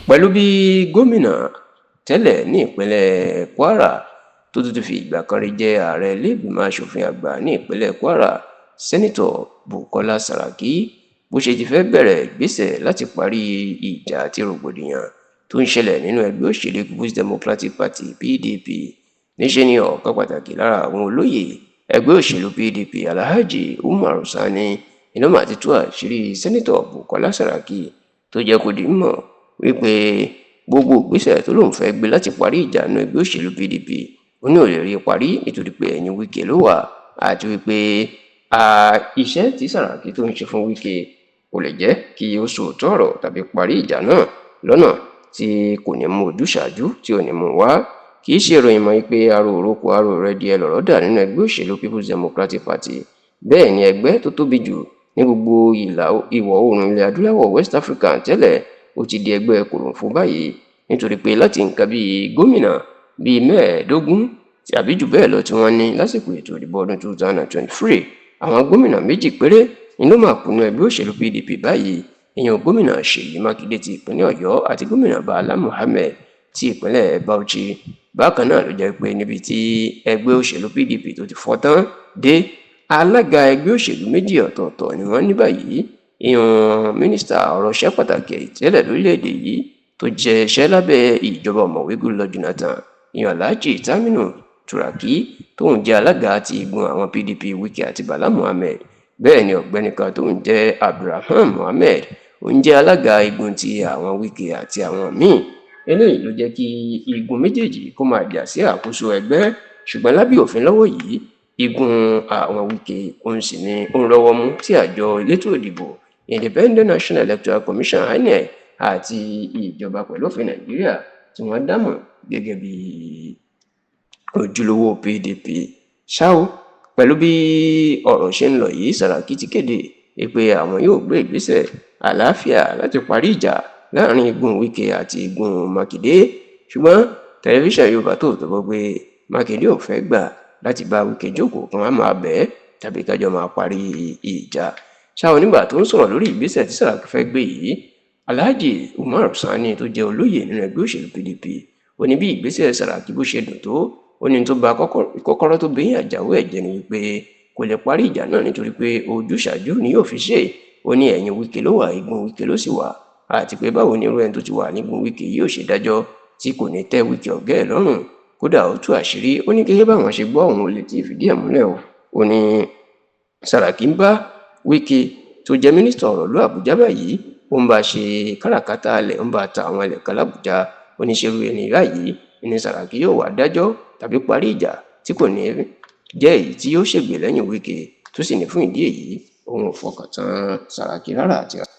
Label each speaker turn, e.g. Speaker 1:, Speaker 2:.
Speaker 1: Pẹ̀lú bí gómìnà tẹ́lẹ̀ ní ìpínlẹ̀ Kwara, tó tún ti fi ìgbà kan rí jẹ́ ààrẹ ilé-ìgbìmọ̀ asòfin àgbà ní ìpínlẹ̀ Kwara, Senator Bukola Saraki, bó ṣe ti fẹ́ bẹ̀rẹ̀ ìgbésẹ̀ láti parí ìjà àti rògbòdìyàn tó ń ṣẹlẹ̀ nínú ẹgbẹ́ òṣèlú People's Democratic Party, PDP, níṣẹ́ ni ọ̀kan pàtàkì lára àwọn olóyè ẹgbẹ́ òṣèlú PDP, Alhaji Umar Sani, iná mà ti tú àṣírí Senator Bukola Saraki, tó jẹ́ kó di mímọ̀ wípé gbogbo ìgbésẹ̀ tó lóun fẹ́ gbé láti parí ìjà nínú ẹgbẹ́ òṣèlú PDP, ó ní ò lè rí i parí nítorí pé ẹ̀yìn Wike ló wà, àti wípé iṣẹ́ tí Saraki tó ń ṣe fún Wike kò lè jẹ́ kí ó sòótọ́ ọ̀rọ̀ tàbí parí ìjà náà lọ́nà tí kò ní mú ojúṣàájú tí ò ní mú wá. Kì í ṣe ìròyìn mọ́ pé aró òrókò aró rẹ̀ di ẹlọ́rọ̀ dà nínú ẹgbẹ́ òṣèlú People's Democratic Party. Bẹ́ẹ̀ ni ẹgbẹ́ tó tóbi jù ní gbogbo ìlà ìwọ̀ oòrùn ilẹ̀ adúláwọ̀, West Africa, tẹ́lẹ̀, ó ti di ẹgbẹ́ kòròfo báyìí, nítorí pé láti nǹkan bíi gómìnà bíi 15 tàbí jù bẹ́ẹ̀ lọ tí wọ́n ní lásìkò ètò ìdìbò ọdún 2023, àwọn gómìnà méjì péré ni ló máa kùnú ẹgbẹ́ òṣèlú PDP báyìí, ìyẹn gómìnà Ṣèyí Mákindé ti ìpínlẹ̀ Ọ̀yọ́ àti gómìnà Bala Muhammed ti ìpínlẹ̀ Bauchi. Bákan náà ló jẹ́ pé níbi tí ẹgbẹ́ òṣèlú PDP tó ti fọ́ tán dé, alága ẹgbẹ́ òṣèlú méjì ọ̀tọ̀ọ̀tọ̀ ni wọ́n ní báyìí, ìyẹn mínísítà ọ̀rọ̀ iṣẹ́ pàtàkì tẹ́lẹ̀ lórílẹ̀‐èdè yìí tó jẹ́ iṣẹ́ lábẹ́ ìjọba Ọ̀mọ̀wé Goodluck Jonathan, ìyẹn Alhaji Taminu Turaki, tóun jẹ́ alága ti igun àwọn PDP, Wike àti Bala Muhammed. Bẹ́ẹ̀ ni ọ̀gbẹ́ni kan tóun jẹ́ Abdulrahman Muhammed, òun jẹ́ alága igun ti àwọn Wike àti àwọn míì. Eléyìí ló jẹ́ kí igun méjèèjì kó máa jà sí àkóso ẹgbẹ́. Ṣùgbọ́n lábẹ́ òfin lọ́wọ́ yìí, igun àwọn Wike òun sì ni ó ń rọ́wọ́ mú tí àjọ elétò ìdìbò, Independent National Electoral Commission, INEC, àti ìjọba pẹ̀lú òfin Nàìjíríà tí wọ́n dámọ̀ gẹ́gẹ́ bí ojúlówó PDP. Ṣá o, pẹ̀lú bí ọ̀rọ̀ ṣe ń lọ yìí, Sàràkí ti kéde pé àwọn yóò gbé ìgbésẹ̀ àlàáfíà láti parí ìjà láàrin igun Wike àti igun Mákindé. Ṣùgbọ́n tẹlifíṣàn Yorùbá tó tó gbọ́ pé Mákindé ò fẹ́ gbà láti bá Wike jókòó kan á máa bẹ́ẹ̀ tàbí kájọ máa parí ìjà. Ṣá o, nígbà tó ń sọ̀rọ̀ lórí ìgbésẹ̀ tí Sàràkí fẹ́ gbé yìí, Alhaji Umar Sani, tó jẹ́ olóyè nínú ẹgbẹ́ òṣèlú PDP, ó ní bí ìgbésẹ̀ Sàràkí bó ṣe dùn tó, ó ní tó ba kọ́kọ́rọ́ tó bẹ́yìn àjàwé ẹ̀jẹ̀ ni wípé kò lè parí ìjà náà nítorí pé ojúṣàájú ni yóò fi ṣe. Ó ní ẹ̀yìn Wike ló wà, igun Wike ló sì wà, àti pé báwo ni irú ẹni tó ti wà nígun Wike yóò ṣe dájọ́ tí kò ní tẹ́ Wike ọ̀gá ẹ̀ lọ́rùn? Kódà, ó tú àṣírí, ó ní gẹ́gẹ́ báwọn ṣe gbọ́, òun ò lè tí ì fìdí ẹ̀ múlẹ̀ o, ó ní Sàràkí ń bá Wike tó jẹ́ mínísítà ọ̀rọ̀ ìlú Àbújá báyìí, ó ń bá ṣe káràkátà alẹ̀, ó ń bá ta àwọn ilẹ̀ kan l'Àbújá. Ó ní ṣerú ẹni báyìí ní Sàràkí yóò wá dájọ́ tàbí parí ìjà tí kò ní jẹ́ èyí tí yóò ṣègbè lẹ́yìn Wike? Tó sì ní fún ìdí èyí, òun ò fọkàn tán Sàràkí rárá àti rárá.